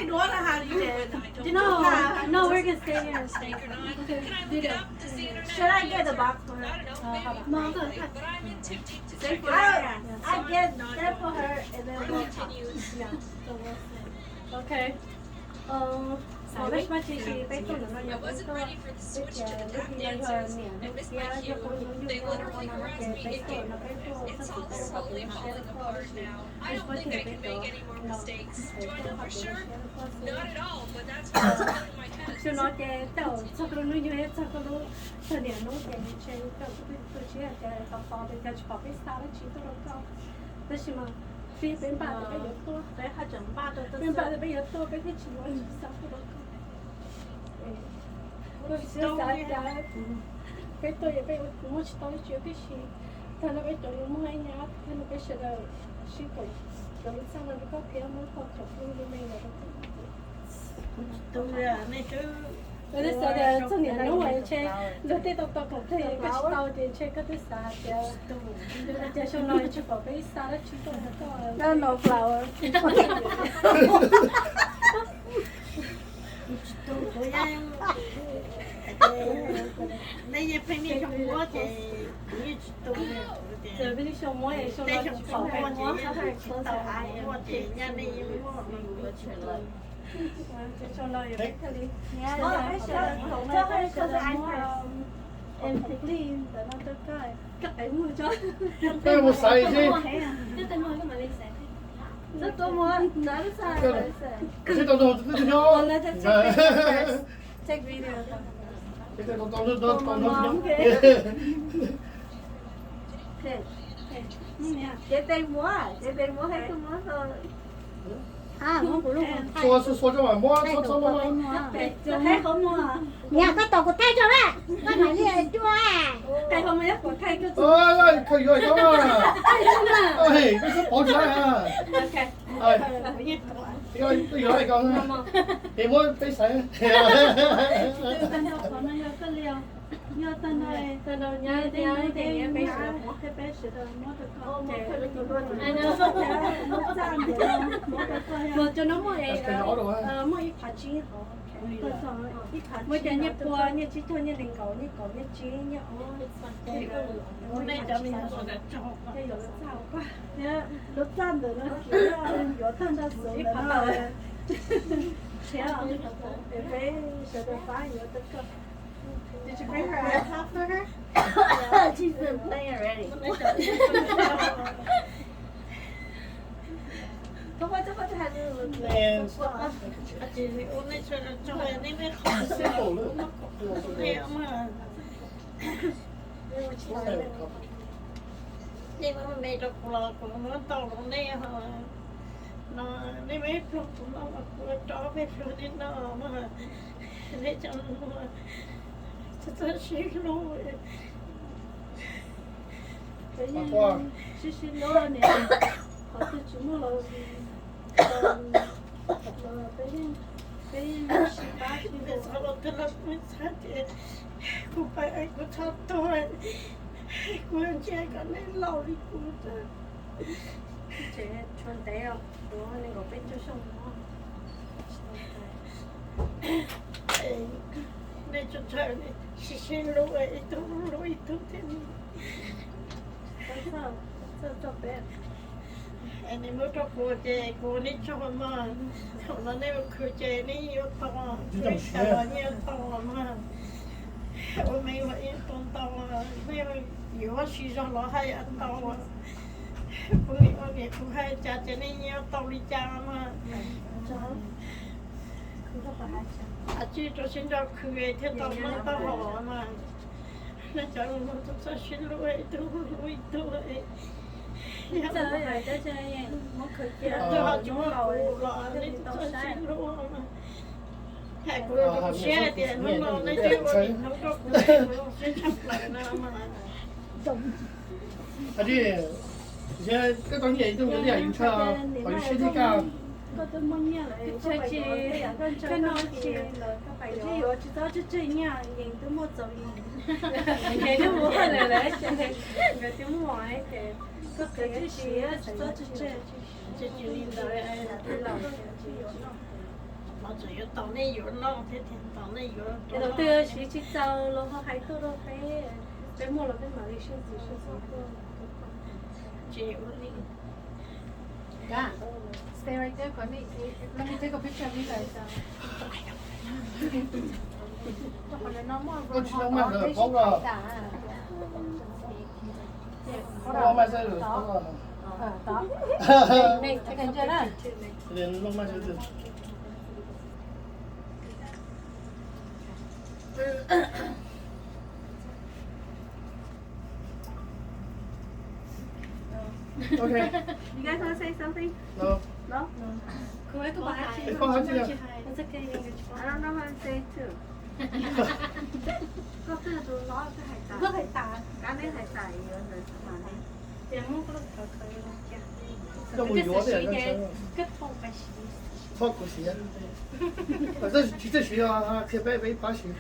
No, no, we're gonna stay here. Okay, video. Should I get the box for her? Uh, hold on. No, go ahead. I, I get that for her and then we'll talk. Yeah, so we'll see. Okay. Xav peb tsis peb tuaj no yog peb tuaj, peb tias peb tis no yog niam thiab yog peb hnub yug no no ces peb tuaj no peb tuaj txog peb tuaj pom peb siab rau koj, peb tsis peb tuaj no peb tuaj pom peb siab rau koj xwb. Xyoo no ces tau txog koj lub hnub yug, txog koj lub, txog niam hnub ces ntshe tau kuv peb tuaj siab tias tos tos tias cas tsis pom peb xa dab tsi tuaj rau koj. Tab sis mas peb, peb npaj tias peb yuav tuaj, peb npaj tias peb yuav tuaj peb thiaj tsis muaj tsis xa tuaj rau koj. Koj tsis xav tias peb tuaj yog peb muab tsis tau dab tsi tib si. Tag no peb cov yuav muaj ib nyab, tag no peb sawv daws sib koom cov lub txaj no rau koj thiab muab koj cov phooj ywg me me los rau koj. Txog niam hnub ntshe luag tej tau tau koom tag koj tsis tau ces ntshe koj twb xav tias, tias xyoo no tsis pom peb xa dab tsi tuaj rau koj. No flower. Nej yeej pheej niaj xyoo muab ces kuv yeej tsis tu. Xyoo muab es xyoo no tsis pom peb muab. Xyoo no yog peb thiaj li, peb sawv daws muab, em, ntawm no rau koj, koj qev muag tso. Koj mus xaiv xwb. Koj qev muag, koj mam li xaiv. Take video. Cev tes muab, cev tes muab, hais koj muab. Suav suav suav tso mam muab, txhob txhob muab. Niam, koj tos kuv thaij tso na, koj mam li cuaj. Koj yuav koj. Koj xub pov tsis laib. Koj yuav koj, es muab peb xaiv. Yog tag no, tag no nyab thiab peb sawv daws muab rau koj. Los cov no muaj es, muaj ib phav tsib hov. Muaj cov nyiaj pua, nyiaj tsib caug, nyiaj nees nkaum, nyiaj kaum, nyiaj tsib, nyiaj ob. Tej yuav lub txaj ua koj thiab lub txaj ntawm no kiag yuav tag nrho xwb ntawm no. Tshiab, peb sawv daws pab yuav rau koj. Did you bring her iPad for her? She's been playing already. Nej muab me rau kuv los kuv muab tau rau nej ho. No nej muab ib pluag kuv noj mas kuv rau peb pluag nej noj mas. Nej cov muag txhob sib hlub. Peb yeej sib sib hlub niam, qhov twg tsis muaj los peb yeej, peb yeej sib pab sib hlub. Txhob los twg los kuv txhob tias kuv pab kuv txhob tuag, kuv ntsia kom nej laus li kuv. Tsev tshuav ntev os, tshuav nees nkaum peb caug xyoo no. Nej tsuas ntshaw sib sib hlub ib tug hlub ib tug thiab. Txawj txawj peb. Es nej muab rau kuv ces kuv ua nej tsaug mog. Thaum no nej ua khwv ces nej yuav tau, nej yuav tau mog. Ua me ua ib tau ntau, nej yuav siv zog los haj yam tau. Kuv ua niam kuv hais cas ces nej yuav tau li cas mog. Kav tsij rau siab ntso khwv thiaj tau noj tau haus mog. Nej cov txhob sib hlub ib tug hlub ib tug. Yog tsis muaj kuv los nej txhob sib hlub. Hais kuv los kuv siab hais tias hnub no nej twb ua niam hnub rau kuv, kuv zoo siab tshaj plaws no mas. Koj tau nyiaj ib tug li yus ntshaw, qhov yus siab thiaj kaj. Koj twb muaj nyiaj lawm, koj pais yuav tej yam koj ntshaw koj tsis, koj pais yuav tsis txhob tseg tseg nyiaj, yeej twb muaj txaus yeej. Nkawd twb muaj lawm ces nkawd twb muaj ces koj qhia tsis siav tsis txhob tseg tseg. Tsis li ntawd, tsis yuav noj. Tseem yuav tos nej yuav noj thiab tias tos nej yuav rau. Tus twg siv tsis txaus los ho hais tuaj rau peb, peb muaj los peb mam li sib txim sib txim tuaj. Ces ua li. Stay right there, Connie. Let me take a picture of you guys. Koj tsis tau maj lawm, paub los. Paub los maj xwb, paub los. Noj maj xwb. Okay. You guys want to say something? No. No? No. It's okay. I don't know how to say it too. Koj twb tus hlob twb hais tas. Koj hais tas, koj neb hais tas yuav ntawd xwb mas ne. Koj mus yuav tias koj txhob kuv siv. Tsis txawj siv, qhia peb peb ib pab siv.